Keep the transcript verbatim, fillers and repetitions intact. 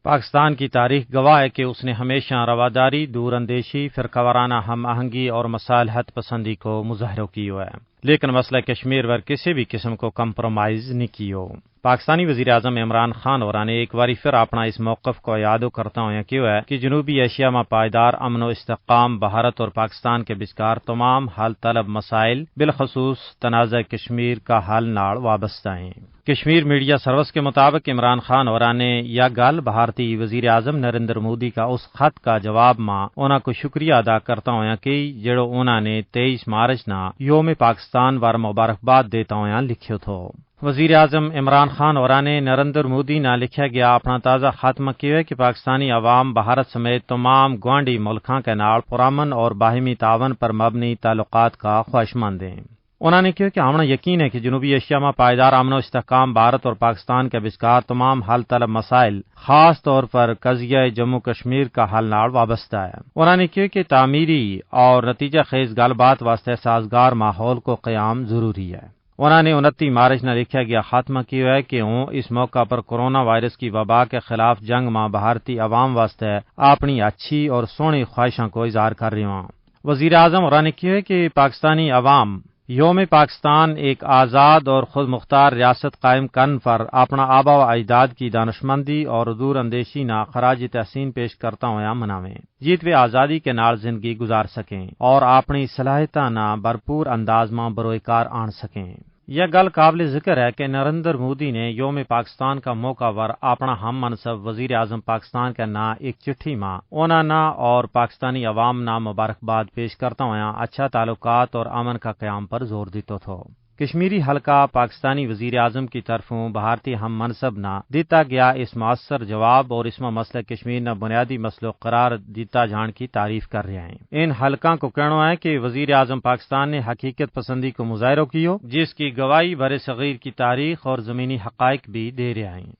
پاکستان کی تاریخ گواہ ہے کہ اس نے ہمیشہ رواداری، دور اندیشی، فرقہ وارانہ ہم آہنگی اور مصالحت پسندی کو مظاہرو کیو ہے، لیکن مسئلہ کشمیر پر کسی بھی قسم کو کمپرومائز نہیں کیو۔ پاکستانی وزیر اعظم عمران خان اور نے ایک باری پھر اپنا اس موقف کو اعادو کرتا ہویا کیو ہے کہ جنوبی ایشیا ما پائیدار امن و استحکام بھارت اور پاکستان کے بچکار تمام حل طلب مسائل، بالخصوص تنازعہ کشمیر کا حل ناڑ وابستہ ہیں۔ کشمیر میڈیا سروس کے مطابق عمران خان اور نے یا گل بھارتی وزیر اعظم نریندر مودی کا اس خط کا جواب ما انہاں کو شکریہ ادا کرتا ہویا کہ جڑو انہاں نے تیئیس مارچ نا یوم پاکستان پر مبارکباد دیتا ہویا لکھیو تھو۔ وزیر اعظم عمران خان اور نے نریندر مودی نا لکھیا گیا اپنا تازہ خط ما کیو ہے کہ پاکستانی عوام بھارت سمیت تمام گوانڈی ملکاں کے ناڑ پرامن اور باہمی تعاون پر مبنی تعلقات کا خواہشمند ہیں۔ انہاں نے کہیو کہ ہمنا یقین ہے کہ جنوبی ایشیا ما پائیدار امن و استحکام بھارت اور پاکستان کے بچکار تمام حل طلب مسائل، خاص طور پر قضیہ جموں کشمیر کا حل ناڑ وابستہ ہے۔ انہاں نے کہیو کہ تعمیری اور نتیجہ خیز گل بات واسطے سازگار ماحول کو قیام ضروری ہے۔ انہاں نے انتی مارچ نا لکھیا گیا خاتمہ کیو ہے کہ ہوں اس موقع پر کورونا وائرس کی وبا کے خلاف جنگ ما بھارتی عوام واسطے اپنی اچھی اور سوہنی خواہشاں کو اظہار کر رہی ہوں۔ وزیر اعظم اور نے کہیو ہے کہ پاکستانی عوام یوم پاکستان ایک آزاد اور خود مختار ریاست قائم کرن پر اپنا آبا و اجداد کی دانشمندی اور دور اندیشی نا خراج تحسین پیش کرتا ہویا مناویں، جیت ویہ آزادی کے ناڑ زندگی گزار سکیں اور اپنی صلاحیتاں نا بھرپور انداز ما بروئے کار آن سکیں۔ یہ گل قابل ذکر ہے کہ نریندر مودی نے یوم پاکستان کا موقع پر اپنا ہم منصب وزیر اعظم پاکستان کے نا ایک چٹھی ما انہاں نا اور پاکستانی عوام نا مبارکباد پیش کرتا ہویا اچھا تعلقات اور امن کا قیام پر زور دیتو تھو۔ کشمیری حلقہ پاکستانی وزیر اعظم کی طرفوں بھارتی ہم منصب نا دیتا گیا اس مؤثر جواب اور اس ما مسئلہ کشمیر نا بنیادی مسئلو قرار دیتا جان کی تعریف کر رہیا ہیں۔ ان حلقاں کو کہنو ہے کہ وزیر اعظم پاکستان نے حقیقت پسندی کو مظاہرو کیو، جس کی گواہی بر صغیر کی تاریخ اور زمینی حقائق بھی دے رہیا ہیں۔